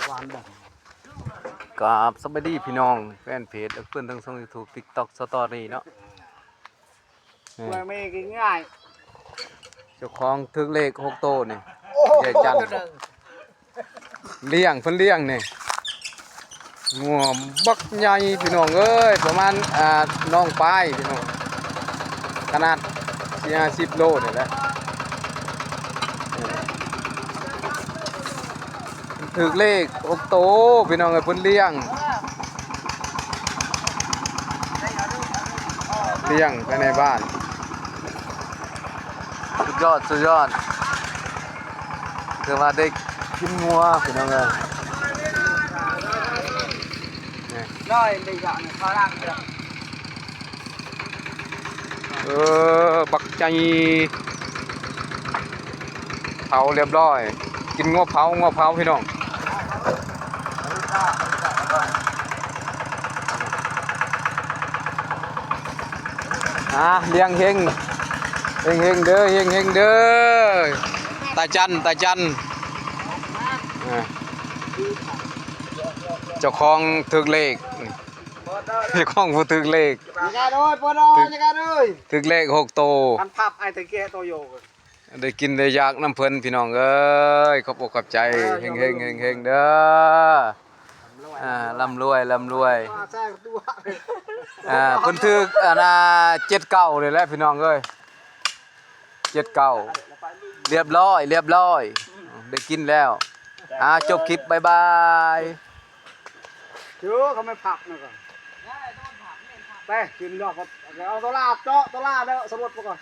ຫວານບໍ່? ກາບສະບາຍດີພີ່ນ້ອງແຟນເພຈ ແລະ ເພື່ອນທາງຊ່ອງຢູທູບ ຕິກຕັອກ ສະຕໍຣີ ເນາະ. ເອີ ເມື່ອຍງ່າຍ ເຈົ້າຂອງຖືກເລກຫົກໂຕນີ້ ໂອ້ ຍາຍຈັນ ລ້ຽງ ເພິ່ນລ້ຽງນີ້ ງົວບັກໃຫຍ່ພີ່ນ້ອງເອີຍ ປະມານ ອ່າ ໜອງປາຍພີ່ນ້ອງ ຂະໜາດສີ່ຫ້າສິບໂລນີ້ແຫຼະ. ຖືກເລກຫົກໂຕພີ່ນ້ອງເອີຍ ເພິ່ນລ້ຽງ ລ້ຽງພາຍໃນບ້ານ. ສຸດຍອດ ສຸດຍອດ ຄືວ່າໄດ້ກິນງົວພີ່ນ້ອງເອີຍ. ນີ້ ເອີ ບັກໃຫຍ່ ເຜົາລຽບຮ້ອຍ ກິນງົວເຜົາ ງົວເຜົາພີ່ນ້ອງ. ອ່າ ລ້ຽງເຮັງ ເຮັງໆເດີ ເຮັງໆເດີ ຕາຈັນ ຕາຈັນ. ອ່າ ເຈົ້າຂອງຖືກເລກ ເຈົ້າຂອງຜູ້ຖືກເລກ ຢ່າການເອີຍ ປອດອ ຢ່າການເອີຍ ຖືກເລກຫົກໂຕ ອັນພັບໄອ້ຕະເກະໂຕໂຍ ໄດ້ກິນໄດ້ຢາກນຳເພິ່ນພີ່ນ້ອງເອີຍ ຂອບອົກຂອບໃຈ ເຮັງໆເຮັງໆເດີ ອ່າ ລ່ຳລວຍ ລ່ຳລວຍ ອ່າ ເພິ່ນຖືກອັນນ່າ ເຈັດເກົ້ານີ້ແຫຼະພີ່ນ້ອງເອີຍ ເຈັດເກົ້າ ລຽບຮ້ອຍ ລຽບຮ້ອຍ ໄດ້ກິນແລ້ວ. ອ່າ ຈົບຄລິບ ບາຍບາຍ. ເຈົ້າ ເຂົາໄມ່ພັບນະ ໄປກິນດອກ ເອົາໂຕລາເຈາະ ໂຕລາເດີ ສະຫຼຸດໄປກ່ອນ.